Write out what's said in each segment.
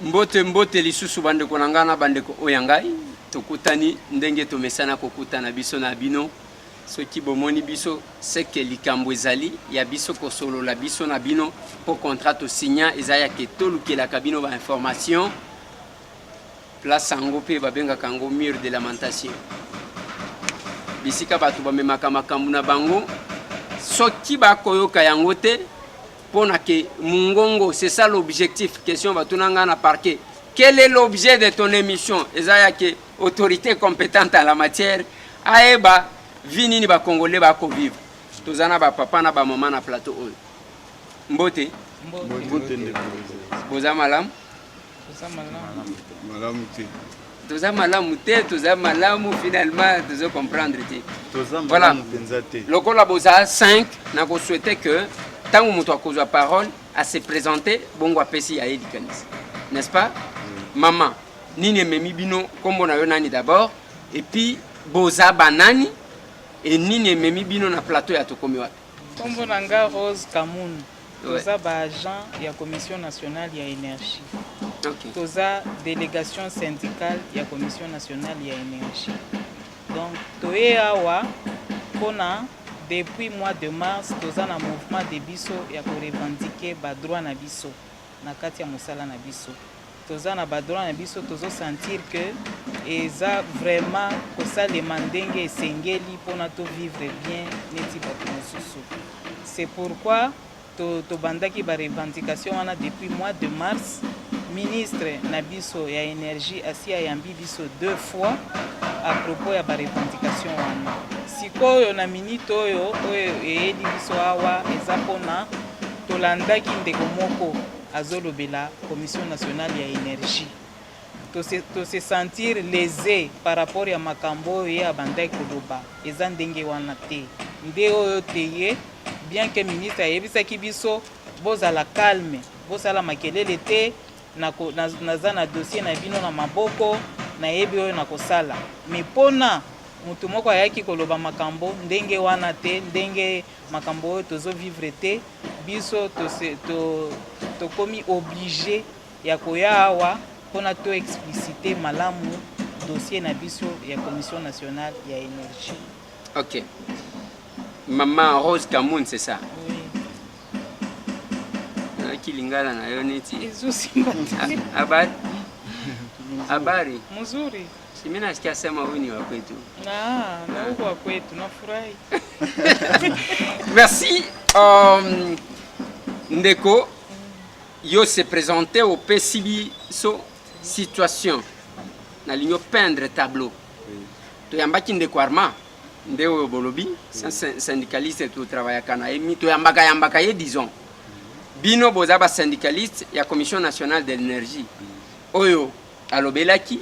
Mbote mbote lisusu bandeko na ngai na bandeko oyo ya ngai, tokutani ndenge tomesana kokutana biso na bino. Soki bomoni biso seke likambo ezali ya biso kosolola biso na bino, mpo contrat tosigna eza ya ke tolukelaka bino ba information. Place yango mpe babengaka yango mur de lamentation, bisika bato bamemaka makambo na bango soki bakoyoka yango te mpo na ke mungongo. C'est ça l'objectif. Question batuna nga na parquet: quel est l'objet de ton émission? Eza ya ke autorité compétente à la matière ayeba vie nini bacongolais bakovivre. Toza na bapapa na bamama na plateau oyo. Mbote. Mbote, ndeko. Boza malamu? Toza malamu. Malamu te. Toza malamu te, toza malamu finalement, tozo comprendre te. Toza Voilà. malamu mpenza te. Lokola boza 5, nakosouhaite que ntango moto akozwa parole, ase présente, bongo apesi ya ye likanisi, n'est-ce pas? Mama, nini ememi bino? Nkombo na yo nani d'abord, et puis boza banani e nini ememi bino na plateau ya Tokomi Wapi? Nkombo na nga Rose Kamunu. Toza baagent ya Commission nationale ya énergie. Toza délégation syndicale ya Commission nationale ya énergie. Donc toye awa mpona depuis mois de mars toza na mouvement de biso ya korevendiquer badroit na biso na kati ya mosala na biso. Toza na badroit na biso, tozosentir que eza vraiment kosalema ndenge esengeli mpona tovivre bien neti bato mosusu. C'est pourquoi tobandaki barevendication wana depuis mois de mars. Ministre na biso ya énergie asi ayambi biso deux fois à propos ya barevendication wana. Sikoyo na minute oyo, oyo eyeli biso awa eza mpona tolandaki ndeko moko azolobela Commission nationale ya énergie. Tose sentir lésé par rapport ya makambo oyo ye abandaki koloba. Eza ndenge wana te nde oyo te ye, bien que ministre ayebisaki biso bozala calme, bosala makelele te, naza na dossier na bino na maboko, nayebi oyo nakosala. Mais mpona motu moko ayaki koloba makambo ndenge wana te, ndenge makambo oyo tozovivre te, biso tokomi obligé ya koya awa mpona toexplicite malamu dossier na biso ya Commission nationale ya énergie. Ok, Mama Rose Kamoun, c'est ça? Oui. Nayaki lingala na yo neti ezosimba te. Habari, habari. Mzuri. Si mimi nasikia sema huyu ni wa kwetu. Na huko wa kwetu, nafurahi. Merci. Ndeko, yo se présenter, opesi biso situation. Nalingi peindre tableau. Toyambaki ndeko Arma nde oyo bolobi syndicaliste, totravaillaka na ye, toyambaka yambaka ye. Disons bino boza basyndicaliste ya Commission nationale de l'énergie oyo alobelaki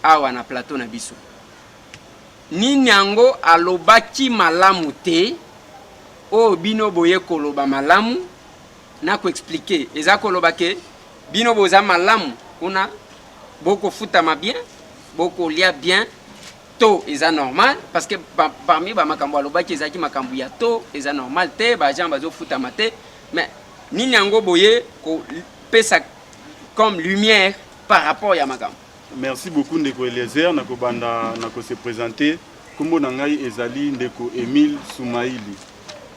awa na plateau na biso. Nini yango alobaki malamu te oyo bino boye koloba malamu na koexpliquer? Eza koloba ke bino boza malamu kuna, bokofutama bien, bokolia bien to eza normal? Parce que parmi bamakambo alobaki ezalaki makambo ya to eza normal te, baagent bazofutama te. Mais nini yango boye kopesa comme lumière par rapport ya makambo? Merci beaucoup, ndeko Eliezer. Nakobanda na kose présenter. Nkombo na ngai ezali ndeko Emile Sumaili.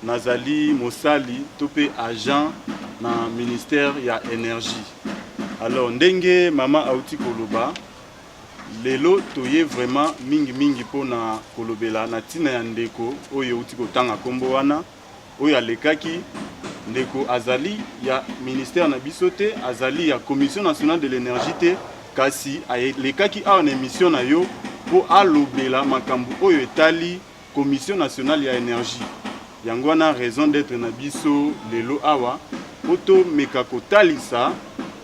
Nazali mosali to mpe agent na ministère ya énergie. Alors, ndenge mama auti koloba, lelo toye vraiment mingimingi mpona kolobela na ntina ya ndeko oyo euti kotanga nkombo wana oyo alekaki. Ndeko azali ya ministère na biso te, azali ya Commission nationale de l'énergie te, kasi alekaki awa na émission na yo mpo alobela makambo oyo etali Commission nationale ya énergie. Yango wana raison d'être na biso lelo awa, mpo tomeka kotalisa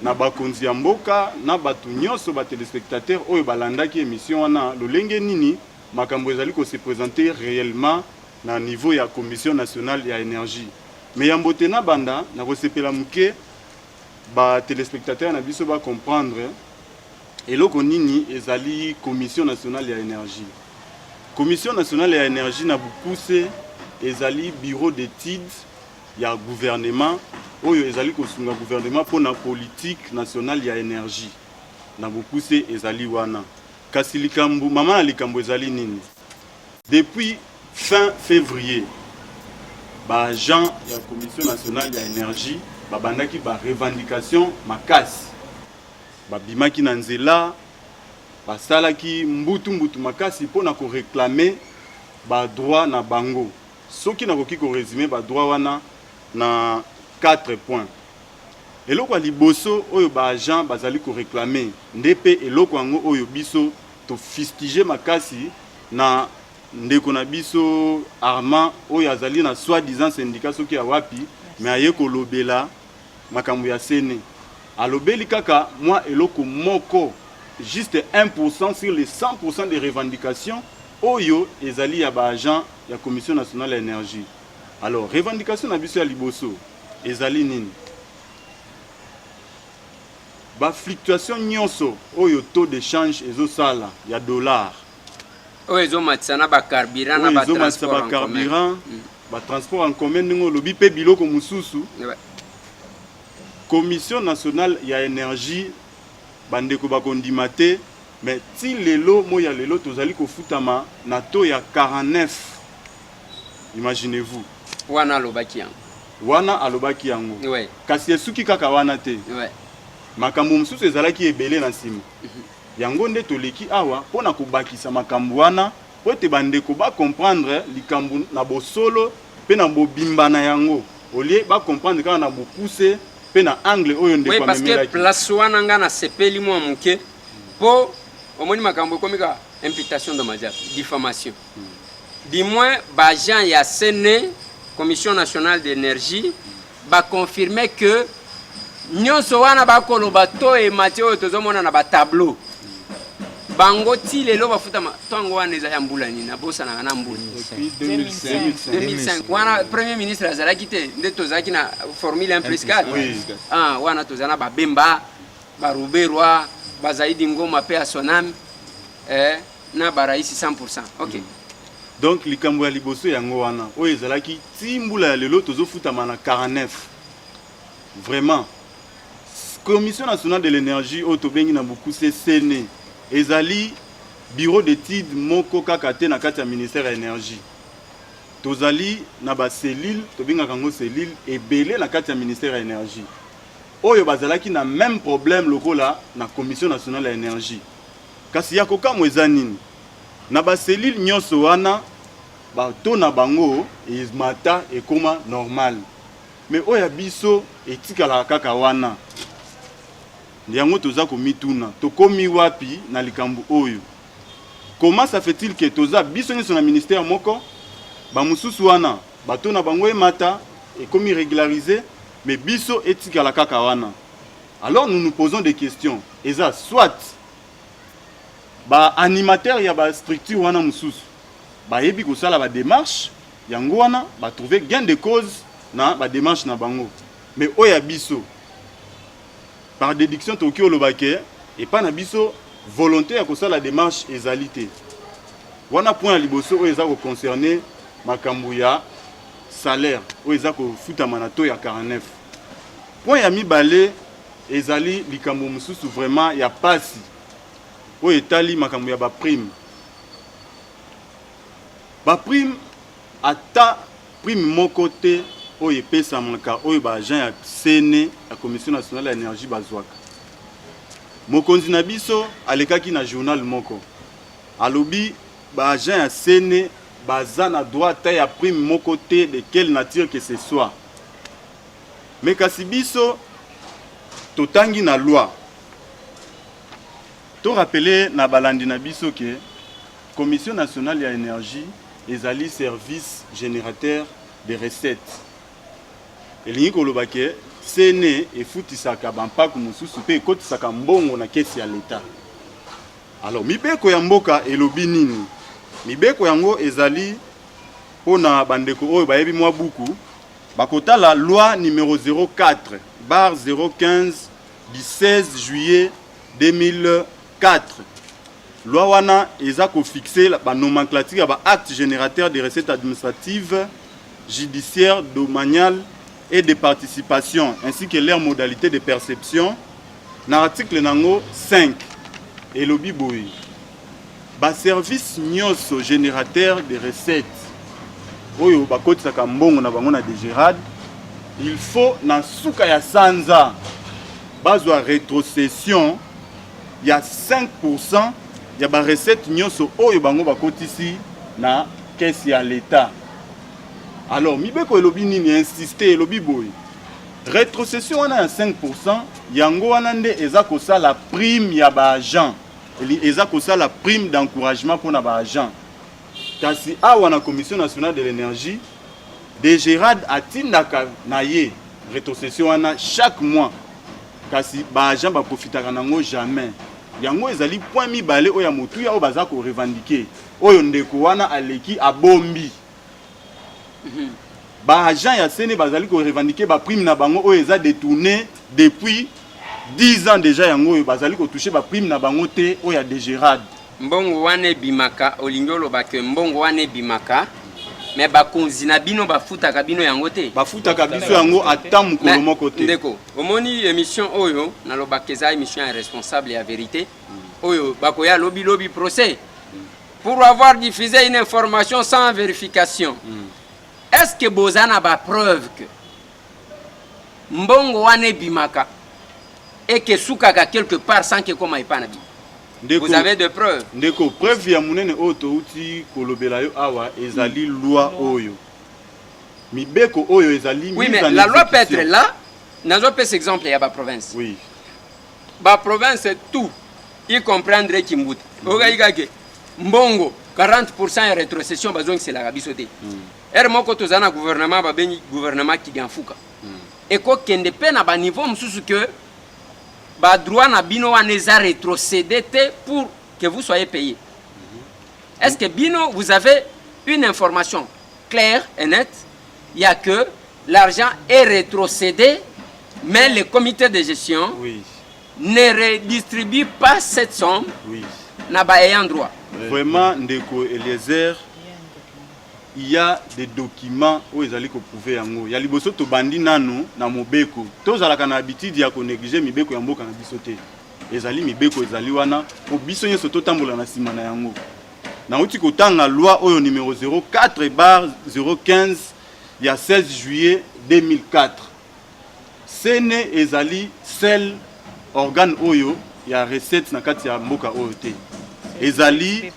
na bakonzi ya mboka, na bato nyonso, batéléspectateur oyo balandaki émission wana, lolenge nini makambo ezali kose présenter réellement na niveau ya Commission nationale ya énergie. Mais yambo te na banda, nakosepela moke batéléspectateur na biso bacomprendre eloko nini ezali Commission nationale ya énergie. Commission nationale ya énergie, na bokuse, ezali bureau d'études. ya gouvernement oyo ezali kosunga gouvernement mpo na politique nationale ya energie. Na bokuse ezali wana. Kasi likambo, mama na likambo ezali nini? Depuis fin fevrier, ba agents ya Commission nationale ya energie babandaki ba revendications makasi. Babimaki na nzela, basalaki mbutu mbutu makasi mpo na ko reclamer ba droits na bango. Soki nakoki ko resumer ba droits wana na 4 points. Eloko ya liboso oyo ba agents bazali ko reclamer nde mpe eloko yango oyo biso to fustiger makasi na ndeko na biso Armand oyo azali na soi disant syndicat soki ya wapi mais aye kolobela makambo ya CNE. Alobeli kaka mwa eloko moko juste 1% sur les 100% des revendications oyo ezali ya ba agents ya Commission nationale ya energie. Alors revendication na biso ya liboso ezali nini? Ba fluctuations nyonso oyo taux d'echange ezosala ya dollar, oyo ezomatisa na ba carburant na oyo ba ezomatisa transport ba en commun. carburant, ba transport en commun ndenge olobi mpe biloko mosusu. Commission nationale ya energie bandeko bakondima te, mais ti lelo moi ya lelo tozali kofutama na taux ya 49. Imaginez-vous. Wana alobaki yango. Wana alobaki yango. Kasi esuki kaka wana te. Makambo mosusu ezalaki ebele na nsima. Yango nde toleki awa mpo na kobakisa makambo wana mpo ete bandeko ba comprendre likambo na bosolo mpe na bobimba na yango au lieu ba comprendre kaka na bokuse mpe na angle oyo ndeko Oui, parce que amemelaki. place wana nga nasepeli mwa moke mpo omoni makambo ekomi kaka imputation dommageable, diffamation. Du moins ba agents ya CNE, Commission nationale d'energie, ba confirmer que nyonso wana bakoloba to emati oyo tozomona na ba tableau bango ti lelo bafutama ntango wana eza ya mbula nini nabosanaka na mbula 2005. 2005 wana premier ministre azalaki te nde tozalaki na formule 1 plus 4 Oui. ah, wana toza na babemba baruberwa bazaidi ngoma pe ya sonam eh, na baraisi 100%. Ok. Donc likambo ya liboso yango wana oyo ezalaki ti mbula ya lelo tozofutama na 49. Vraiment Commission nationale de l'énergie oyo tobengi na bokuse CNE ezali bureau d'étude moko kaka te na kati ya ministère ya énergie. Tozali na ba cellule, tobengaka yango cellule ebele na kati ya ministère ya énergie oyo bazalaki na même problème lokola na Commission nationale ya énergie. Kasi ya kokamwa eza nini? Na ba cellules nyonso wana ba taux na bango emata ekoma normal, mais oyo ya biso etikalaka kaka wana. Yango toza komituna tokomi wapi na likambo oyo? Comment ça fait-il que toza biso nyonso na ministère moko, ba mosusu wana ba taux na bango emata ekomi régularisé, mais biso etikala kaka wana? Alors nous nous posons des questions. Eza soit ba animateurs ya ba structure wana mosusu bayebi kosala ba démarche, yango wana ba trouver gain de cause na ba démarche na bango, mais oyo ya biso par déduction tokoki oloba ke epai na biso volonté ya kosala démarche ezali te. Wana point ya liboso oyo eza koconcerne makambo ya salaire oyo eza kofutama na taux ya 49. Point ya mibale ezali likambo mosusu vraiment ya pasi oyo etali makambo ya ba prime. Ba prime, ata prime moko te oyo epesamaka oyo ba agent ya CNE ya Commission nationale ya energie bazwaka. Mokonzi na biso alekaki na journal moko alobi ba agent ya CNE baza na droit ata ya prime moko te de quelle nature que ce soit. Mais kasi biso totangi na loi, to rappeler na balandi na biso ke Commission nationale ya energie ezali service générateur de recettes. Elingi koloba ke CNE efutisaka bampaku mosusu mpe ekotisaka mbongo na kesi ya l'Etat. Alors mibeko ya mboka elobi nini? Mibeko yango ezali mpona bandeko oyo bayebi mwa buku bakotala loi numéro 04 barre 015 du 16 juillet 2004. Loi wana eza kofixe ba nomenclature ya ba acte générateur de recettes administratives, judiciaires, domaniales et de participation ainsi que leurs modalités de perception, na article nango 5 elobi boye: ba service nyonso générateur de recettes oyo bakotisaka mbongo na bango na DGRAD, il faut na suka ya sanza bazwa rétrocession ya 5% ya barecette nyonso oyo bango bakotisi na caisse ya l'État. Alors mibeko elobi nini? Insiste, elobi boye: rétrocession wana ya 5%, yango wana nde eza kosala prime ya baagent, eza kosala prime d'encouragement mpona baagent. Kasi awa na Commission nationale de l'énergie, DGRAD atindaka na ye rétrocession wana chaque mois, kasi baagent baprofitaka nango jamais. Yango ezali point mibale oyo ya motuya oyo baza korevendiquer, oyo ndeko wana aleki abombi. Baagent ya CNE bazali korevendiquer baprime na bango oyo eza détourné depuis 10 ans déjà. Yango oyo bazali kotoucher baprime na bango te oyo ya DGRAD. Mbongo wana ebimaka, olingi oloba ke mbongo wana ebimaka, me bakonzi na bino bafutaka bino yango te? Bafutaka biso yango ata mokolo moko te. Ndeko, omoni émission oyo nalobaka eza émission ya responsable ya vérité. Oyo bakoya lobi lobi procès pour avoir diffusé une information sans vérification. Est ce que boza na bapreuve que mbongo wana ebimaka eke sukaka quelque part sans ke ekoma epa na bino? Ndeko, Vous avez de preuves? Ndeko, preuve ya monene oyo touti kolobela yo awa ezali loi oyo, mibeko oyo ezali Oui, mise mais en la loi peut être exécution. là. Nazopesa exemple ya baprovince. Baprovince tout, y comprendre Kimbuta, okai kake mbongo 40% ya rétrocession bazongiselaka biso te. Ere moko toza na gouvernement babengi gouvernement Kidianfuka, ekokende mpe na baniveau mosusu ke badroit na bino wana eza rétrocédé te pour que vous soyez payé. Est-ce que bino, vous avez une information claire et nette? Il y a que l'argent est rétrocédé, mais le comité de gestion ne redistribue pas cette somme na baayant droit? Vraiment, ndeko Eliezer, il y a des documents oyo ezali koprouver yango. Ya liboso, tobandi nanu na mobeko. Tozalaka na habitude ya konégliger mibeko ya mboka na biso te. Ezali mibeko, ezali wana po biso nyonso totambola na nsima na yango. Nauti kotanga loi oyo numéro 04/015 ya 16 juillet 2004. CNE ezali seul organe oyo ya recette na kati ya mboka oyo te. Ezali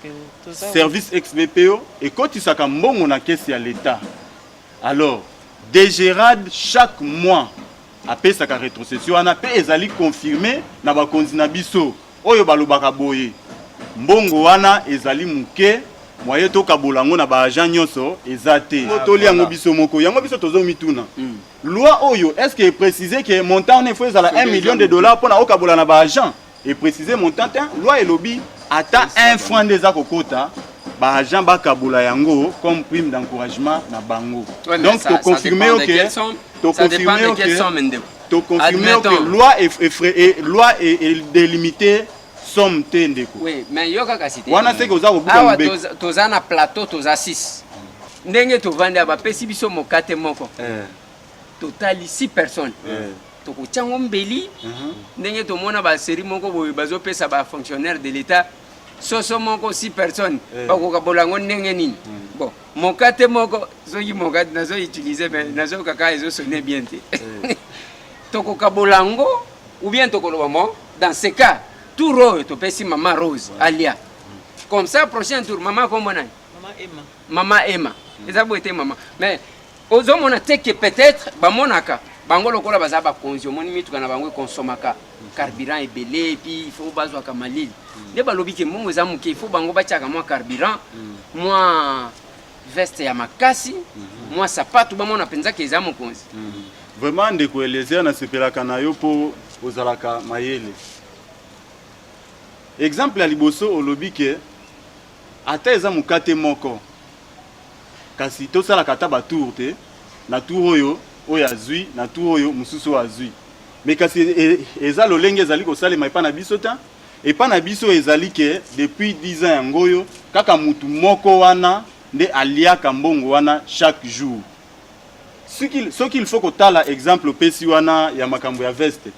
service ex-BPO, ekotisaka mbongo na caisse ya l'État. Alors DGRAD chaque mois apesaka rétrocession wana, mpe ezali confirmé na bakonzi na biso oyo balobaka boye: mbongo wana ezali moke, moye tokabola yango na baagent nyonso eza te. Toli yango biso moko, yango biso tozomituna: loi oyo, est ce que eprécise ke montant wana ifo ezala 1 million de dollars mpona okabola na baagent? Eprécise montant te. Loi elobi ata 1 franc nde eza kokota, baagent bakabola yango comme prime d'encouragement na bango. Ouais, mais Donc ça toconfirme dépend de oke quelle somme. Ça dépend toconfirme de quelle oke somme, ndeko. Toconfirme oke Admettons. Loi e délimité somme te, ndeko. Oui, mais yo kaka si te. Wana seke oza kobuka Awa mobeko. toza na plateau, toza 6. Ndenge tovandi awa, bapesi biso mokate moko, totali 6 personnes, tokotia yango mbeli. Ndenge tomona basérie moko boye, bazopesa bafonctionnaire de l'État soso moko, 6 personnes bakokabola yango ndenge nini? Bon, mokate moko, soki mokate nazoutiliser, mais nazoyoka kaka ezosonner bien te. Tokokabola yango ou bien tokoloba: mo dans ce cas, tour oyo topesi mama Rose alia comme ça, prochain tour mama kombo nani? Mama Emma. Mama Emma. Eza boye te, mama? Mais ozomona te ke peut-être bamonaka bango lokola baza bakonzi, omoni mituka na bango ekonsomaka carburant ebele, et puis il faut bazwaka malili. Nde balobi ke mbongo eza moke, il faut bango batiaka mwa carburant, mwa veste ya makasi, mwa sapatu, bamona mpenza ke eza mokonzi. Vraiment, ndeko Eliezer, nasepelaka na yo mpo ozalaka mayele. Exemple ya liboso, olobi ke ata eza mokate moko, kasi tosalaka ata batour te, na tour oyo oyo azwi, na tour oyo mosusu oyo azwi. Mais kasi eza lolenge ezali kosalema epai na biso te. Epai na biso ezali ke depuis 10 ans yango oyo, kaka mutu moko wana nde aliaka mbongo wana chaque jour. Soki soki il faut kotala exemple opesi wana ya makambo ya veste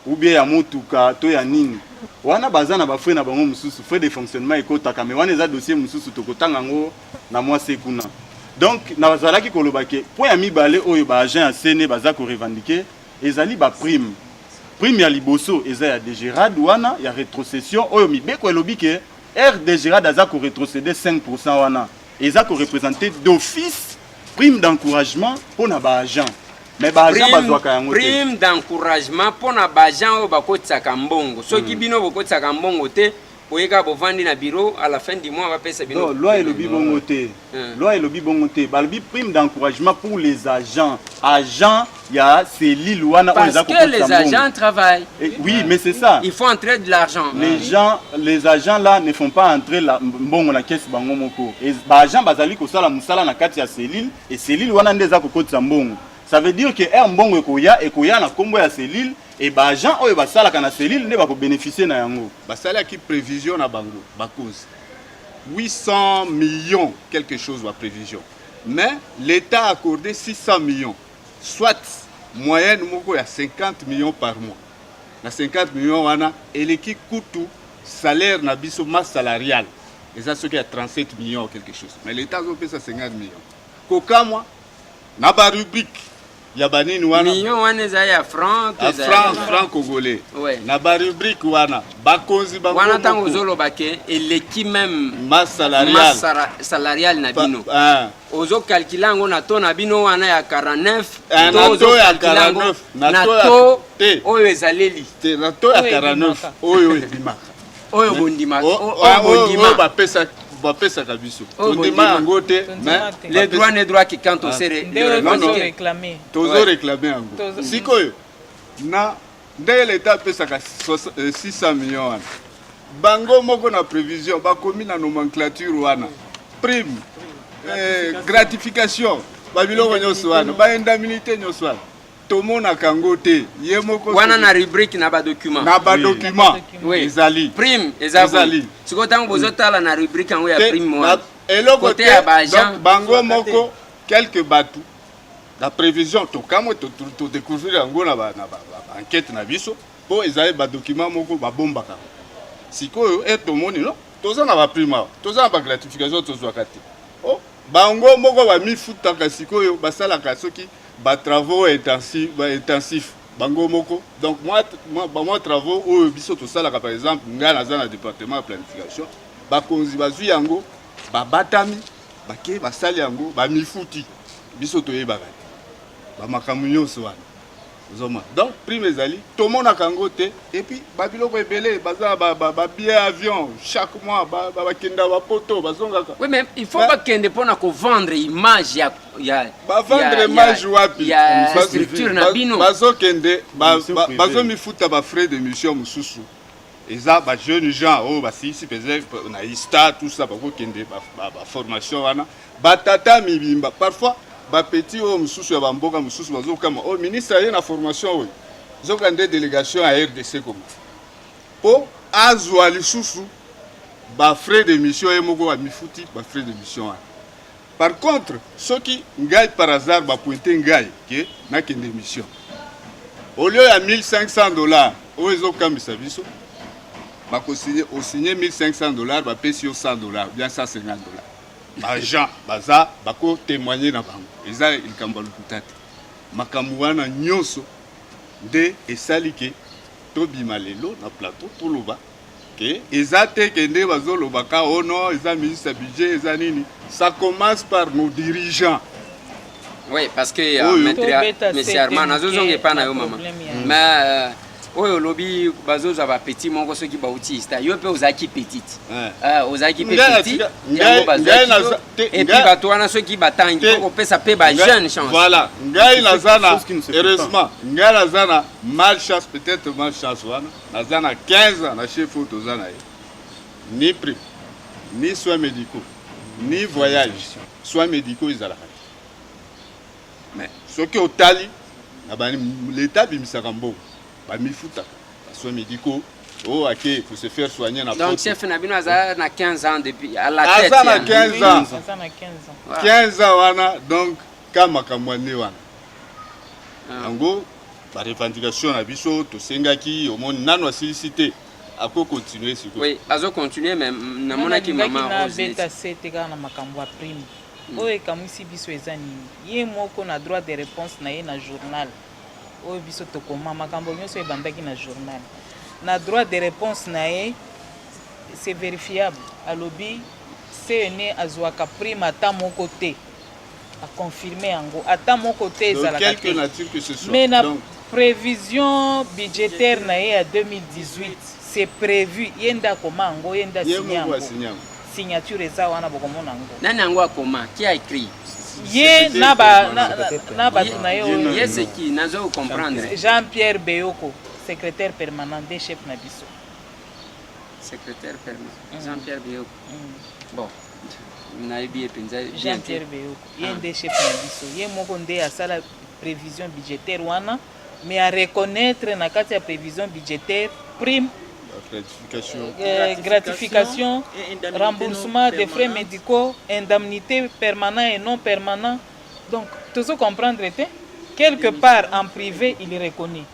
ou bien ya motuka to ya nini wana, baza na ba frais na bango mosusu, frais de fonctionnement ekotaka, mais wana eza dossier mosusu, tokotanga yango na mwa se kuna. Donc nazalaki koloba ke point ya mibale oyo ba agent ya CNE baza korevendiquer ezali ba prime. Prime ya liboso eza ya DGRAD wana ya rétrocession, oyo mibeko elobi ke R DGRAD aza korétrocéder 5%, wana eza koreprésenter d'office prime d'encouragement mpona ba agent, mais ba agent bazwaka yango te. Prime d'encouragement mpona ba agent oyo bakotisaka mbongo. Soki bino bokotisaka mbongo te, boyeka bovandi na bureau, à la fin du mois bapesa bino. Non, loi elobi bongo te. Loi elobi bongo te. Balobi prime d'encouragement pour les agents, agents ya cellule wana oyo Parce eza que les kokotisa mbongo. Agents travaillent. Oui, mais c'est ça. Il faut entrer de l'argent. Les gens, les agents là ne font pas entrer la mbongo na caisse bango moko. Ba agent bazali kosala mosala na kati ya cellule et cellule wana nde eza kokotisa mbongo. Ça veut dire que r mbongo ekoya, ekoya na nkombo ya cellule et ba agent oyo basalaka na cellule nde bakobénéficie na yango. Basalaki prévision na bango, bakonzi, 800 millions quelque chose ba prévision, mais l'État a accordé 600 millions, soit moyenne moko ya 50 millions par mois. Na 50 millions wana eleki kutu salaire na biso, masse salariale eza soki ya 37 millions quelque chose, mais l'État azopesa 50 millions. Kokamwa na barubrique ya banini wana. Million wana eza ya franc to A eza franc, franc congolais. Na barubrique wana bakonzi bango Wana ntango moko, ozoloba ke eleki même masse salariale. Masse salariale na bino, Ah. ozocalculer yango na to na bino wana ya 49 Ah, to na to ya ozocalculer yango 49, na na to ya- to te. oyo ezaleli? Te, na to ya Oyo 49 ebimaka. Oyo ebimaka. Oyo bondima? Oyo Oyo bondima. Bapesaka biso. Oyo Tondima bondima. yango te. Tondima Mais te. Les droits ne droit que quand on sait Nde le oyo revendiquer. tozoréclamer. Tozoréclamer yango. Sikoyo na ndenge leta apesaka 600 millions wana, bango moko na prévision bakomi na nomenclature wana prime, gratification, babiloko nyonso wana, baindemnité nyonso wana, tomonaka yango te. Ye moko Wana na rubrique na badocument. Na badocument. Oui. Ezali. Prime eza. Ezali. Sikoyo ntango bozotala na rubrique yango ya Te, prime wana, eloko côté te. ya baagent. Donc bango moko quelque bato na prévision, tokamwe, todécouvrir yango na baenquête na biso, mpo ezali badocument moko babombaka. Sikoyo e tomoni no toza na baprime awa, toza na bagratification, tozwaka te. O bango moko bamifutaka. Sikoyo basalaka soki batravaux intensif, baintensif bango moko. Donc bamwa travaux oyo biso tosalaka, par exemple ngai naza na département ya planification, bakonzi bazwi yango, babatami, bake basali yango, bamifuti, biso toyebaka te. Bamakambo nyonso wana ozomona. Donc prime ezali, tomonaka yango te. Et puis babiloko ebele, baza babillet avion chaque mois, bakenda bapoto, bazongaka. Oui, mais il faut bakende mpona kovendre image ya Bavendre image wapi? Ya structure na bino. Bazokende, bazomifuta bafrais de mission mosusu. Eza bajeune gens oyo basilisi mpenza na ISTA, tout ça, bakokende baformation wana. Batata mibimba, parfois bapeti oyo mosusu ya bamboka mosusu bazokama oyo ministre aye na formation oyo, zoka nde délégation ya RDC Congo, mpo azwa lisusu bafrais de mission, ye moko amifuti bafrais de mission wana. Par contre, soki ngai par hasard bapointe ngai ke nakende mission, au lieu ya 1500 $ oyo ezokambisa biso, bakosigne, osigne 1500 $, bapesi yo 100 $ bien 150 $. Baagent baza bakotémoigne na bango, eza likambo ya lokuta te. Makambo wana nyonso nde esali ke tobima lelo na plateau, toloba ke eza te ke nde bazolobaka oh non, eza ministre ya budget, eza nini. Ça commence par nos dirigeants. Oui, parce que maître, monsieur Armand, nazozonga epai na yo mama, mais oyo olobi bazozwa bapeti moko soki bauti ISTA, yo mpe ozalaki petite, ozalaki mpe petit, yango bazwaki. Et puis bato wana soki batangi, kopesa mpe bajeune chance. Voilà, ngai naza na, heureusement ngai naza na malchance, peut-être malchance wana, naza na 15 ans na chef oyo toza na ye, ni prime, ni soins médicaux, ni voyage. Soins médicaux ezalaka te, mais soki otali na l'état abimisaka mbongo, bamifutaka basoins médicaux oyo ake faut se faire soigner na Donc chef na bino aza na 15 ans depuis à la tête. Aza na 15 ans. Aza na 15 ans. 15 ans wana, donc ka makambo ane wana. Yango ba revendication na biso tosengaki, omoni nano asilisi te, ako continuer sikoyo. Oui, azo continuer, mais namonaki mama Rose nabeta sete kaka na makambo ya prime. Oyo ekamwisi biso eza nini? Ye moko na droit de réponse na ye na journal oyo biso tokoma, makambo nyonso ebandaki na journal, na droit de réponse na ye, c'est vérifiable, alobi CNE azwaka prime ata moko te. Aconfirme yango, ata moko te ezalaka te. Mais na prévision budgétaire na ye ya 2018, c'est prévu, ye nde akoma yango, ye nde asigne yango, signature eza wana, bokomona yango. Nani yango akoma? Qui a écrit? Ye na bato na ye oyo. Ye c'est qui? Nazo comprendre. Jean-Pierre Beyoko, secrétaire permanent des chefs na biso. Secrétaire permanent Jean-Pierre Beyoko. Bon, nayebi ye mpenza. Jean-Pierre Beyoko, ye nde chef na biso, ye moko nde asala prévision budgétaire wana, mais à reconnaître na kati ya prévision budgétaire prime, gratification, gratification, remboursement des frais médicaux, indemnité permanent et non permanent. Donc tozo comprendre te. Quelque part en privé il reconnaît,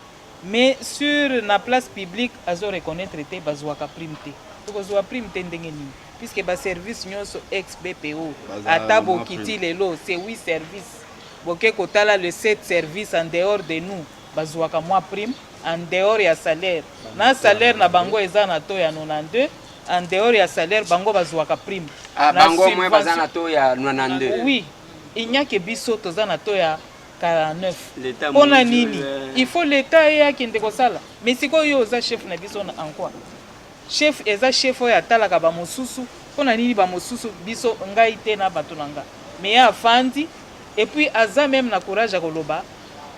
mais sur na place publique azo reconnaître te bazwaka prime te. Tokozwa prime te ndenge nini, puisque baservice nyonso ex BPO, ata bokiti lelo, c'est 8 services, boke kotala le 7 services en dehors de nous, bazwaka mwa prime en dehors ya salaire. Na salaire na bango eza na taux ya 92. En dehors ya salaire bango bazwaka prime. Ah, bango mwe baza na taux ya 92? Oui, il n'y a que biso toza na taux ya 49. Mpona nini il faut l'État ye akende kosala? Mais sikoyo yo oza chef na biso en quoi? Chef eza chef oyo atalaka bamosusu. Mpona nini bamosusu, biso, ngai te na bato na nga, mais ye afandi et puis aza même na courage ya koloba: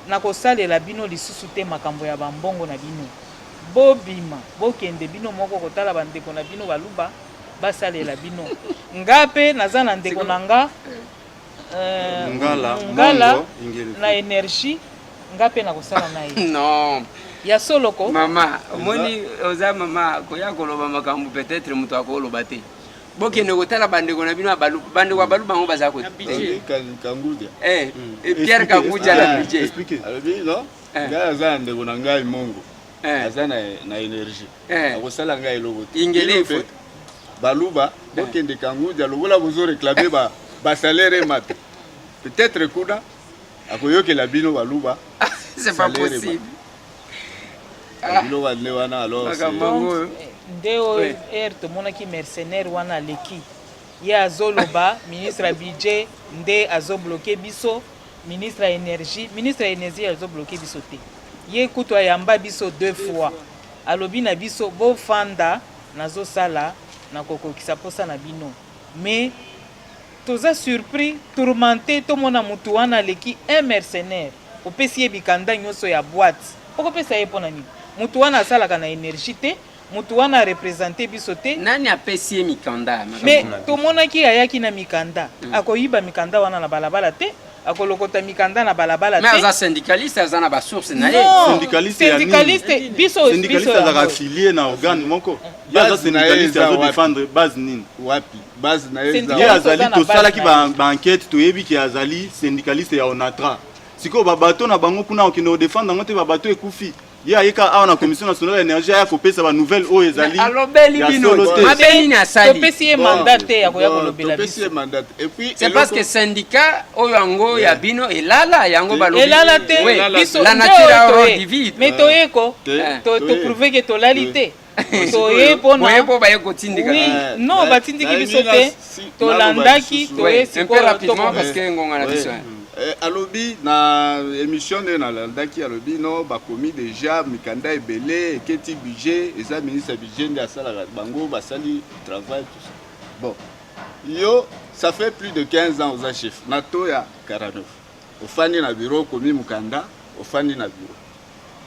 "Nakosalela bino lisusu te makambo ya bambongo na bino, bobima, bokende bino moko kotala bandeko na bino baluba basalela bino." Nga mpe naza na ndeko na nga Ngala, na énergie, nga mpe nakosala na ye. Non. Ya soloko. Mama, omoni, oza mama, koya koloba makambo peut-être moto akoloba te. Bokende kotala bandeko na bino ya balu, bandeko ya balu bango baza. Kangudia. Pierre Kangudia na budget. Alobi non, ngai aza na ndeko na ngai mongo, aza na énergie, akosala ngai eloko te. Ingele. Baluba bokende Kangudia, lokola bozoréclame basalaire emata, peut-être kuna akoyokela bino baluba. C'est pas possible. Biloko nde wana alors. Nde oyo ere tomonaki mercenaire wana aleki, ye azoloba ministre ya budget nde azobloke biso, ministre ya énergie. Ministre ya énergie azobloke biso te. Ye kutu ayamba biso deux fois, alobi na biso: "Bofanda, nazosala, nakokokisa mposa na bino." Mais toza surpris, tourmenté, tomona motu wana aleki, un mercenaire, opesi ye bikanda nyonso ya boîte. Okopesa ye mpo na nini? Motu wana asalaka na énergie te, motu wana arepresente biso te. Nani apesi ye mikanda? Mais tomonaki ayaki na mikanda. Akoyiba mikanda wana na balabala te, akolokota mikanda na balabala te. Mais aza syndicaliste, aza na basource na ye. Syndicaliste biso. Syndicaliste azalaka affilié na organe moko. Ye aza syndicaliste, azodefendre base nini? Wapi base na ye? Ye azali, tosalaki baenquête, toyebi ke azali syndicaliste ya Onatra. Sikoyo babato na bango kuna, okende kodefendre yango te, babato ekufi. Ye ayeka awa na Commission nationale ya énergie, aya kopesa banouvelle oyo ezali. Alobeli bino mabe nini asali? Topesi ye mandat te ya koya kolobela biso. C'est parce que syndicat oyo yango ya bino elala, yango balobi. Elala te. Biso la nature a horreur du vide. Mais toyeko toprouve ke tolali te, toye mpona mpo baye kotindika. Oui, non, batindiki biso te, tolandaki, toye. Sikoyo rapidement, parce que ngonga na biso. Alobi na émission nde nalandaki, alobi no, bakomi déjà mikanda ebele, eketi budget, eza ministre ya budget nde asalaka, bango basali travail, tout ça. Bon, yo ça fait plus de 15 ans oza chef na to ya 49, ofandi na bureau, okomi mokanda, ofandi na bureau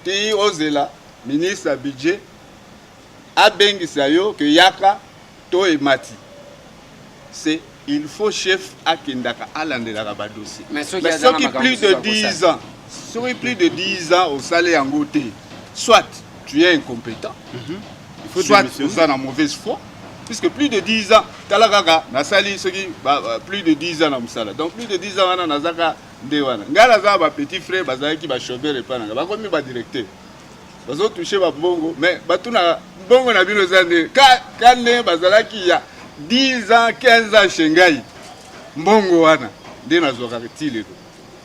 ti ozela ministre ya budget abengisa yo ke yaka to emati. C'est il faut chef akendaka alandelaka badossier. Mais soki plus de 10 ans, soki plus de 10 ans osali yango te, soit tu es incompétent, soit oza na mauvaise foi, puisque plus de 10 ans, tala kaka nasali soki plus de 10 ans na mosala. Donc plus de 10 ans wana nazaka. Nde wana ngai naza na ba petit frère bazalaki ba chômeur epai na ngai, bakomi ba directeur, bazo touche ba mbongo, mais batuna mbongo na bino eza nde ka, ka ndenge bazalaki ya 10 ans 15 ans chez ngai, mbongo wana nde nazwaka ti lelo.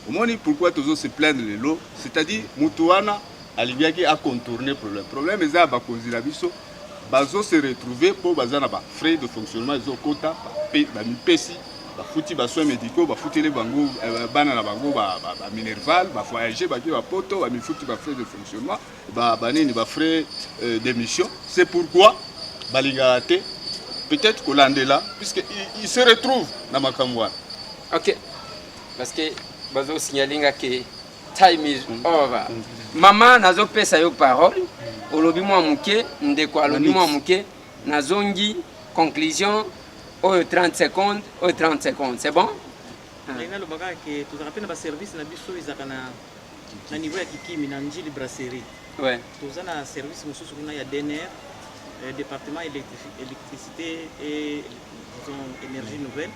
Omoni pourquoi tozo se plaindre lelo, c'est-à-dire mutu wana alingaki a contourner problème. Problème eza ya bakonzi na biso bazo se retrouver po baza na ba frais de fonctionnement ezokota, bamipesi, bafuti ba soins médicaux, bafuteli bango bana na bango ba minerval, ba voyager, bake ba poto, bamifuti ba frais de fonctionnement, banini, ba frais de mission. C'est pourquoi balingaka te peut-être kolandela, puisque il se retrouve na makambo wana. Ok, parce que bazo signaler nga ke time is over. Mama, nazopesa yo parole, olobi mwa moke, ndeko alobi mwa moke, nazongi conclusion oyo 30 secondes, oyo 30 secondes, c'est bon? Ndenge nalobaka ke tozalaka mpe na baservice na biso ezalaka na niveau ya Kikimi na Njili Brasserie. Toza na service mosusu kuna ya DNR, département électricité et, disons, énergie nouvelle.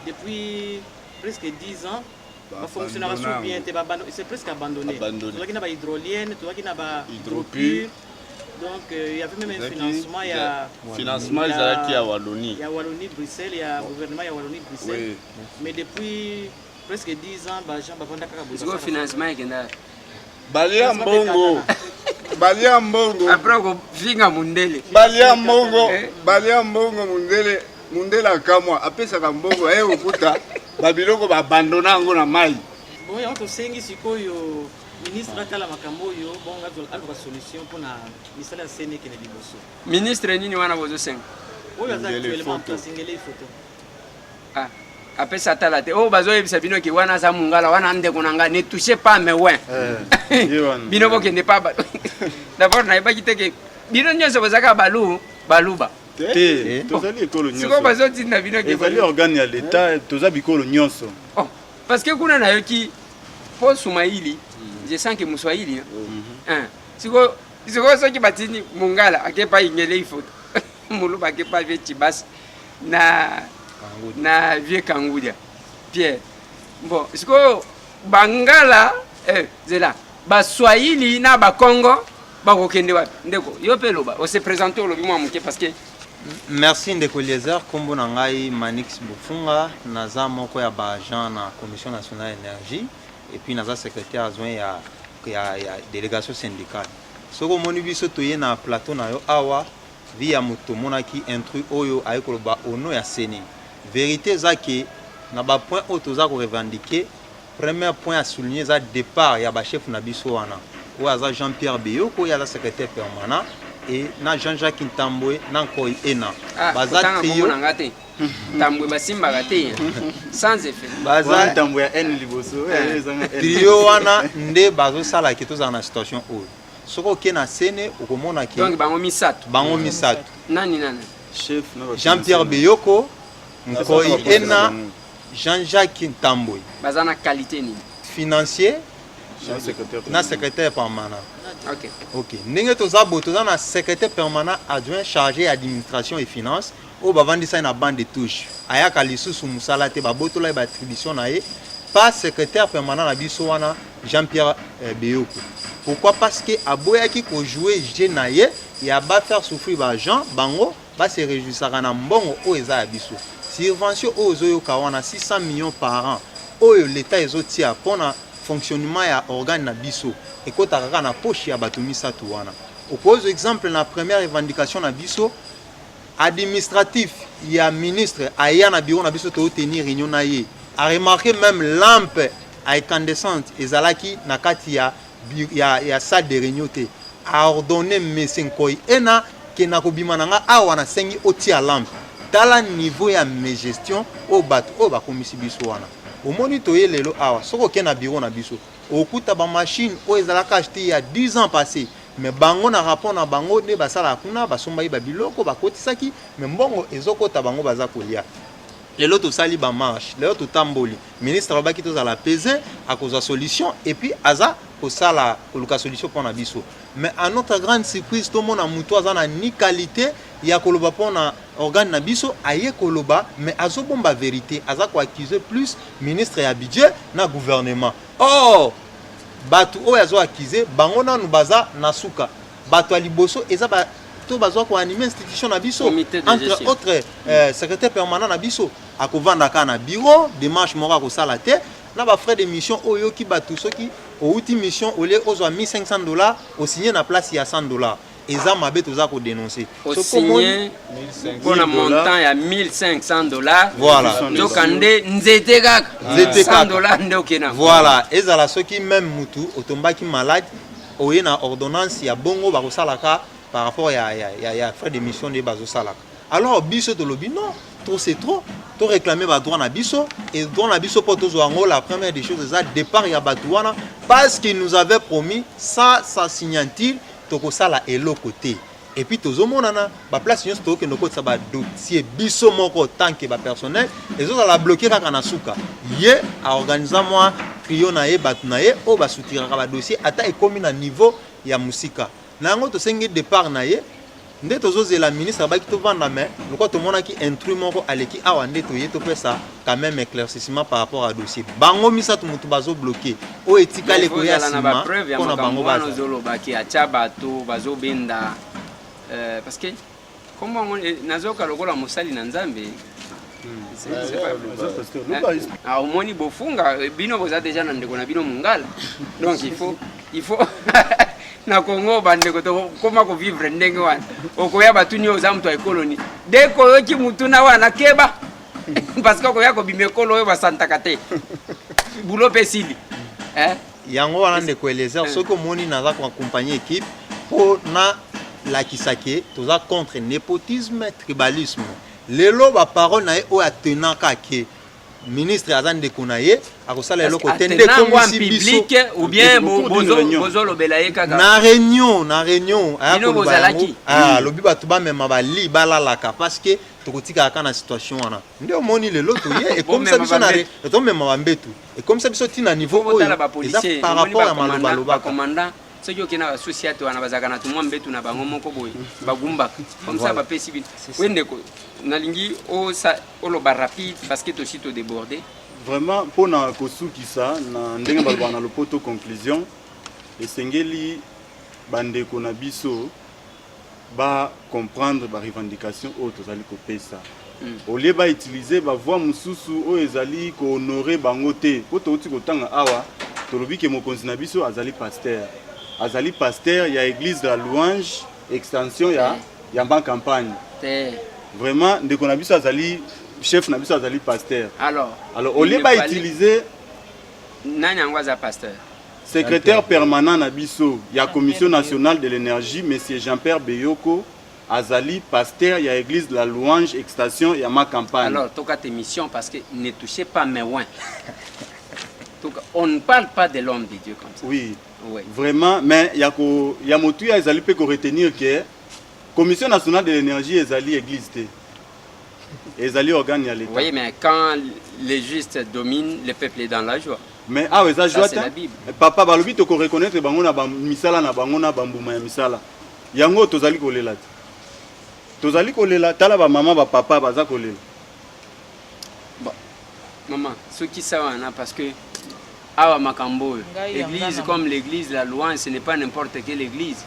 Depuis presque 10 ans bafonctionnaka so bien te, c'est presque abandonné. Tozalaki na bahydrolienne, tozalaki na bahydropure. Donc il y avait même un financement ya financement ezalaki ya Wallonie. Ya Wallonie Bruxelles, ya gouvernement ya Wallonie Bruxelles. Mais depuis presque 10 ans baagent bavanda kaka. Sikoyo financement ekenda? Balia mbongo, balia mbongo. Après kofinga mundele. Balia mbongo, balia mbongo. Mundele, mundele akamwa, apesaka mbongo aye kokuta babiloko babandona yango na mai. Bon, yango tosengi sikoyo ministre atala makambo oyo, bongo aluka solution mpona misala ya CNE ekende liboso. Ministre nini wana bozosenga? Oyo aza actuellement en place, Ngele Ifoto. Ah, apesa atala te oyo bazoyebisa bino ke wana aza mongala wana, ndeko na ngai, ne touchez pas mes oints. Bino bokende pa. D'abord nayebaki te ke bino nyonso bozalaka balu baluba. Te, tozali ekolo. Sikoyo bazotinda bino. Ezali organe ya l'État, toza bikolo nyonso. Oh, parce que kuna nayoki mpo Sumaili, je sens que Moswahili. Sikoyo, sikoyo soki batindi mongala akepa Ingele Ifoto, moluba akepa vieux Chibasi na vieux Kangudia Pierre. Bon, sikoyo bangala, zela, baswahili na bakongo bakokende wapi? Ndeko, yo mpe loba, ose présente, olobi mwa moke parce que Merci, ndeko Eliezer. Nkombo na ngai Manix Bofunga, naza moko ya baagent na Commission nationale énergie et puis naza secrétaire adjoint ya délégation syndicale. Soki omoni biso toye na plateau na yo awa, vi ya moto tomonaki intrus oyo aye koloba au nom ya CENI. Vérité eza ke na bapoint oyo toza korevendiquer, premier point à souligner eza départ ya bachef na biso wana oyo aza Jean Pierre Beyoko, oyo aza secrétaire permanent, et na Jean-Jacques Ntambwe na Nkoi Ena. Ah, baza trio na nga te, Ntambwe basimbaka te, sans effet. Baza Ntambwe ya N liboso. Trio wana nde bazosala ke tozala na situation oyo. Soki okei na CNE, okomona ke Donc bango misato? Bango misato. Nani nani? Chef? Jean Pierre Beyoko, Nkoi Ena, Jean-Jacques Ntambwe. Baza na qualité nini? Financier na secrétaire permanent. Ok, ndenge toza boye, toza na secrétaire permanent adjoint chargé ya administration et finance oyo bavandisa ye na bande de touche, ayaka lisusu mosala te, babotola ye baattribution na ye pa secrétaire permanent na biso wana Jean-Pierre Beyoko. Pourquoi? Parce que aboyaki kojouer jeu na ye ya bafaire souffrir baagent. Bango base réjouissaka na mbongo oyo eza ya biso, subvention oyo ozoyoka wana, 600 millions par an oyo l'État ezotia mpona fonctionnement ya organe na biso, ekɔtaka kaka na poche ya bato misato wana. Okozwa exemple na première revendication na biso, administratif ya ministre aya na bureau na biso, totenir réunion na ye, aremarquer même lampe à incandescente ezalaki na kati ya salle de réunion te. Aordonner monsieur Nkoi Ena ke na kobima na nga awa, nasengi otia lampe. Tala niveau ya mégestion oyo bato oyo bakomisi biso wana. Omoni, toye lelo awa, soki okei na bureau na biso, okuta bamachine oyo ezalaka acheté ya 10 ans passé, mais bango na rapport na bango nde basalaka kuna, basombaki babiloko, bakotisaki, mais mbongo ezokota, bango baza kolia. Lelo tosali bamarche, lelo totamboli, ministre alobaki tozala pese, akozwa solution, et puis aza kosala koluka solution mpo na biso. Mais à notre grande surprise, tomona motu aza na ni qualité ya koloba mpona organe na biso aye koloba mais azobomba verite, aza ko accuser plus ministre ya budget na gouvernement. Or batu oyo azo accuser bango nanu baza na suka, bato ya liboso eza ba to bazwa ko animer institution na biso, Comité de entre gestion. autres secrétaire permanent na biso akovanda kaka na bureau, démarche moko akosala te na ba frais de mission oyo oyoki bato soki outi mission au lieu ozwa 1500 $ osigné na place ya 100 $, eza mabe, toza kodénoncer. Osigné mpona montant ya 1500 $. Voilà. Nzoka nde nzete kaka. Nzete 100 kaka. Dollars nde okenda. Voilà, ezala soki même mutu otombaki malade, oye na ordonnance ya bongo, bakosalaka par rapport ya frais de mission nde bazosalaka. Alors biso tolobi non, trop c'est trop, to réclamer badroit na biso et droit na biso mpo tozwa yango. La première des choses eza départ ya bato wana, parce qu'il nous avait promis ça, sa signature, tokosala eloko te. Et puis tozomonana baplace nyonso tokokende okotisa badossier biso moko tant que bapersonnel, ezozala bloqué kaka na suka. Ye aorganiza mwa trio na ye, bato na ye oyo basutiraka badossier, ata ekómi na niveau ya mosika na yango. Tosengi départ na ye nde tozozela ministre abaki tovanda, mais lokola tomonaki intrus moko aleki awa nde toye topesa quand même éclaircissement par rapport à dossier. Bango misato motu bazobloquer, oyo etikali ekoya kozala na nsima bapreuve ya mpona makambo bango wana bazala. Ozolobaki atya bato bazobenda, parce que kombo yango nazoyoka lokola mosali na Nzambe. Ah, omoni bofunga bino boza déjà na ndeko na bino mongala, donc il faut na Congo bandeko tokóma kovivre ndenge wana. Okoya batuni oyo oza moto ya ekoloni de koyoki mutuna wana, keba, parce que okoya kobima ekolo oyo basantaka te, bulo mpe esili, eh? Yango wana, ndeko Eliezer, soki omoni naza koaccompagne équipe mpo nalakisa ke toza contre népotisme, tribalisme. Lelo baparole na ye oyo atenaka ke ministre aza ndeko na ye, akosala eloko te, nde ekomisi biso public ou bien bozolobela ye kaka? Na réunion aya Bino koloba yango. bozalaki? Ah, alobi bato bamema bali balalaka parce que tokotikaka kaka na situation wana. Nde omoni lelo toye ekomisa biso na tomema bambetu, ekomisa biso ntina niveau oyo botala eza bapolicier par rapport ya maloba alobaka. Bacommandant, soki okende na basusi ate wana, bazalaka na tumwa mbetu na bango moko boye, bagumbaka comme ça. Voilà. Bapesi bino we. Ndeko, nalingi oloba rapide parce que tosi todéborde. Vraiment, mpona kosukisa na ndenge balobaka na lopoto conclusion, esengeli bandeko na biso bacomprendre barevendication oyo tozali kopesa, au lieu bautiliser bavoie mosusu oyo ezali kohonorer bango te. Mpo touti kotanga awa, tolobi ke mokonzi na biso azali pasteur, azali pasteur ya église de la Louange, extension ya Ma Campagne. Te. Vraiment, ndeko na biso azali chef na biso, azali pasteur. Alors, alors au lieu il ne fallait- bautiliser Nani yango aza pasteur? Secrétaire permanent na biso ya Commission nationale de l'énergie, monsieur Jean-Pierre Beyoko, azali pasteur ya église de la Louange, extension ya Ma Campagne. Alors tokata émission parce que ne touchez pas mes oints. Donc on ne parle pas de l'homme de Dieu comme ça. Oui. Oui. Vraiment, mais ya ko ya motuya ezali mpe koretenir ke Commission nationale de l'énergie ezali église te, ezali organe ya l'État. Oui, mais quand les justes dominent, le peuple est dans la joie. Mais awa eza Ça, joie c'est la te. Bible. Papa, balobi tokoreconnaître bango na bamisala na bango, na bambuma ya misala yango. Tozali kolela te, tozali kolela. Tala bamama, bapapa baza kolela. Bon, maman, soki ça wana, parce que awa makambo oyo Ngai église yanga na- comme l'église la Louange, ce n'est pas n'importe quelle église.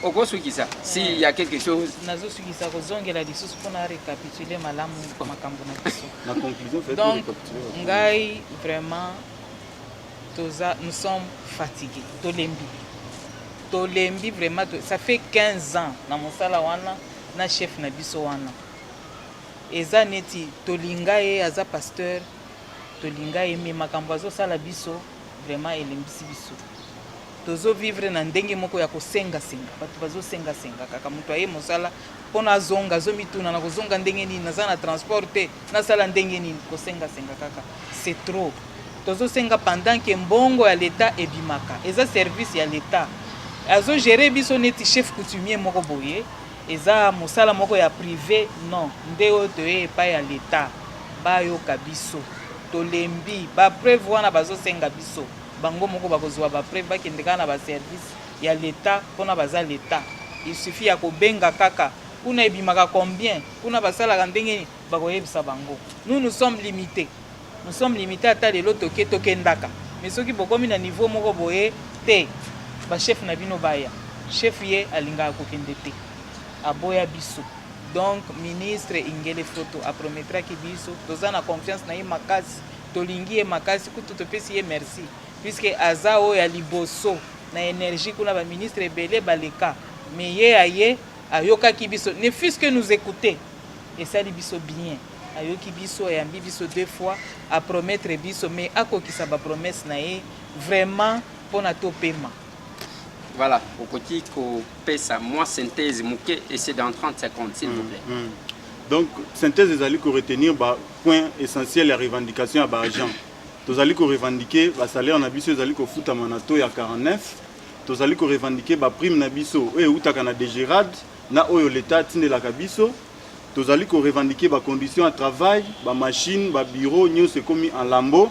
Okosukisa s'il y a quelque chose. Nazosukisa kozongela lisusu mpona récapitule malamu makambo na biso. Na conclusion, fait Donc récapituler. ngai vraiment toza, nous sommes fatigués, tolembi, tolembi vraiment. Ça fait 15 ans na mosala wana na chef na biso wana. Eza neti tolinga ye, aza pasteur, tolinga ye, mais makambo azosala biso vraiment elembisi biso. Tozovivre na ndenge moko ya kosengasenga, bato bazosengasenga kaka. Moto aye mosala mpona azonga, azomituna na kozonga ndenge nini, naza na transport te, nasala ndenge nini? Kosengasenga kaka, c'est trop. Tozosenga pendant ke mbongo ya leta ebimaka, eza service ya leta, azogérer biso neti chef coutumier moko boye, eza mosala moko ya privé. Non, nde oyo toye epai ya leta, bayoka biso, tolembi. Bapreuve wana bazosenga biso, bango moko bakozwa bapreuve, bakende kaka na baservice ya leta mpona baza leta. Il suffit ya kobenga kaka. Kuna ebimaka combien? Kuna basalaka ndenge nini? Bakoyebisa bango. Nous nous sommes limites. Nous sommes limites ata lelo toke tokendaka. Mais soki bokomi na niveau moko boye te, ba chefs na bino baya. Chef ye alingaka kokende te. Aboya biso. Donc ministre Ingele Foto a promettraki biso, toza na confiance na ye makasi, tolingi ye makasi, kutu topesi ye merci puisque aza oyo ya liboso na energie kuna ba ministres ebele baleka mais ye aye ayokaki biso ne fût-ce que nous écouter esali biso bien ayoki biso ayambi biso deux fois a promettre biso mais akokisa ba promesse na ye vraiment pona topema. Voilà, okoki kopesa mwa synthèse moke et c'est dans 30 secondes s'il vous plaît. Donc synthèse ezali ko retenir ba points essentiels ya revendication ya ba agents. Tozali ko revendiquer ba salaires na biso ezali kofutama na taux ya 49. Tozali ko revendiquer ba primes na biso oyo eutaka na DGRAD na oyo l'Etat atindelaka biso. Tozali ko revendiquer ba conditions ya travail, ba machines, ba bureaux nionso ekomi en lambeaux.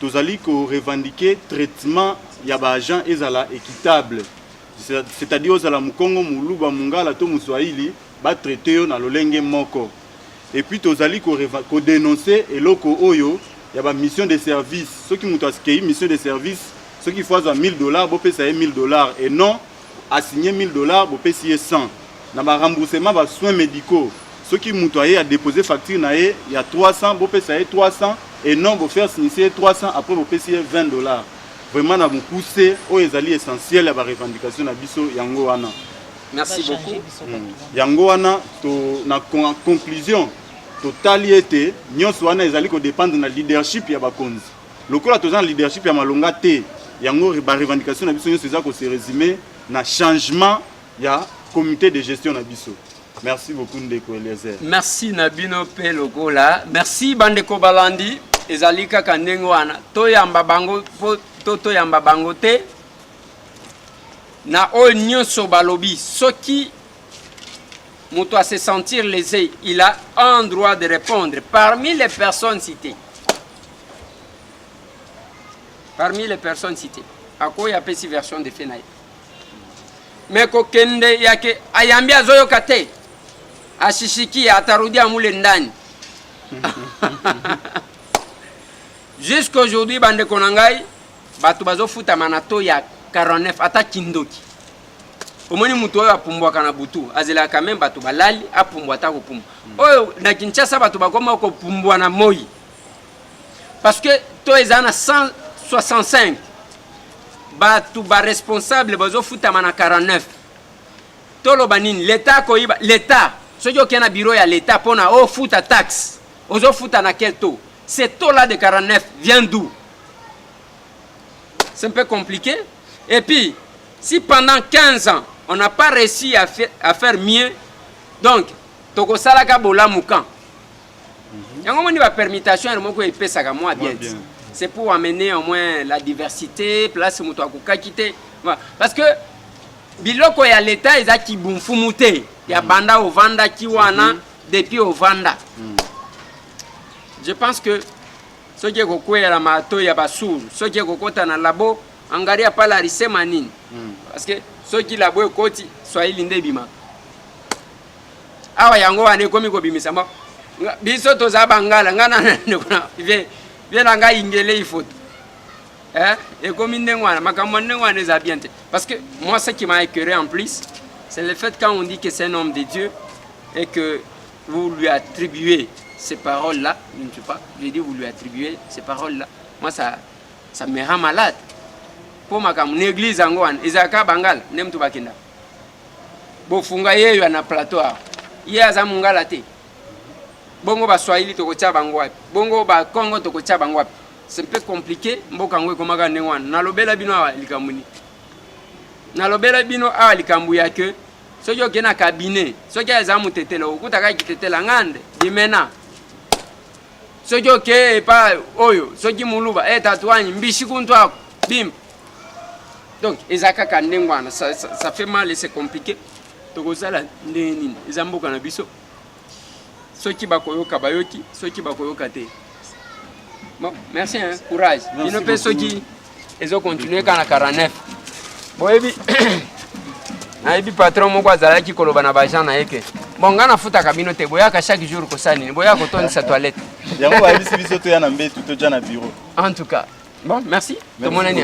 Tozali ko revendiquer traitement ya ba agents ezala equitable. C'est-à-dire ozala mukongo, muluba, mungala to muswahili, ba traiter yo na lolenge moko. Et puis tozali ko ko denoncer eloko oyo ya ba mission de service. Soki mutu akeyi mission de service, soki il faut azwa 1000 dollars, bopesa ye 1000 dollars et non a signer 1000 dollars bopesi ye 100. Na ba remboursement ba soins medicaux, soki mutu aye a deposer facture na ye ya 300, bopesa ye 300 et non bo faire signifier ye 300 après bopesi ye 20 dollars. Vraiment na mokuse oyo ezali essentiel ya ba revendications na biso yango wana. Merci beaucoup. Yango wana to na conclusion totali ete nyonso wana ezali ko dépendre na leadership ya bakonzi. Lokola toza na leadership ya malonga te, yango ba revendications na biso nyonso eza ko se résumer na changement ya comité de gestion na biso. Merci beaucoup ndeko Eliezer. Merci na bino pe lokola. Merci bandeko balandi, ezali kaka ndenge wana. Toyamba bango po to toyamba bango te. Na oyo nyonso balobi, soki moto a se sentir lésé, il a un droit de répondre parmi les personnes citées. Parmi les personnes citées. Akoya apesi version de fait na ye. Mais kokende yake ayambi azoyoka te. Ashishikia atarudia mule ndani. Jusqu'aujourd'hui bandeko na ngai bato bazofutama na taux ya 49 ata kindoki. Omoni moto oyo apumbwaka na butu azelaka meme bato balali apumbwa ata kopumbwa. Oyo na Kinshasa bato bakoma kopumbwa na moi. Parce que taux eza na 165. Bato ba responsable bazofutama na 49. Toloba nini? L'État akoyiba. L'État, soki okei na bureau ya l'État mpona ofuta taxe, ozofuta na quel taux? Ce taux-là de 49 vient d'où? C'est un peu compliqué. Et puis, si pendant 15 ans, on n'a pas réussi à faire mieux, donc, tokosalaka bolamu quand? Yango moni ba permutation ya moko epesaka mwa bien. C'est pour amener au moins la diversité, place moto akokaki te. Parce que biloko ya l'État eza kibumfumu te. Ya banda ovandaki wana depuis ovanda. Je pense que soki ekokweyela mato ya basuru, soki ekokota na labo, angaria pala alisema nini? Parce que soki labo ekoti, Swahili nde ebimaka. Awa yango wana ekomi kobimisa mbo. Biso toza bangala, nga na ndeko na vie, vie na ngai ingele ifoto. Eh, ekomi ndenge wana, makambo ndenge wana eza bien te. Parce que moi ce qui m'a écœuré en plus, c'est le fait quand on dit que c'est un homme de Dieu et que vous lui attribuez ces paroles-là, je ne sais pas, je dis vous lui attribuez ces paroles-là. Moi ça, ça me rend malade. Po makambo na église yango wana ezalaka bangala nde mutu bakenda. Bofunga yeyo na plateau awa. Ye aza mungala te. Bongo ba Swahili tokotia bango wapi? Bongo ba Kongo tokotia bango wapi? C'est un peu compliqué, mboka yango ekomaka ndenge wana. Nalobela bino awa likambo nini? Nalobela bino awa likambo ya que soki okei na cabinet, soki aza mutetela, okutaka kitetela ngande, dimena. Soki okei epa oyo, soki muluba, eh tatuanyi, mbishi kuntu ako, bimpa. Donc eza kaka ndenge wana, ça, ça, ça fait mal et c'est compliqué. Tokozala ndenge nini? Eza mboka na biso. Soki bakoyoka bayoki, soki bakoyoka te. Bon, merci hein, courage. Bino pe soki ezo continuer kaka na 49. Boyebi nayebi patron moko azalaki koloba na ba agent na ye ke. Bon, nga nafutaka bino te, boyaka chaque jour kosala nini? Boyaka kotondisa toilette. Yango bayebisi biso toya na mbetu, toja na bureau. En tout cas, bon, merci. Tomonani.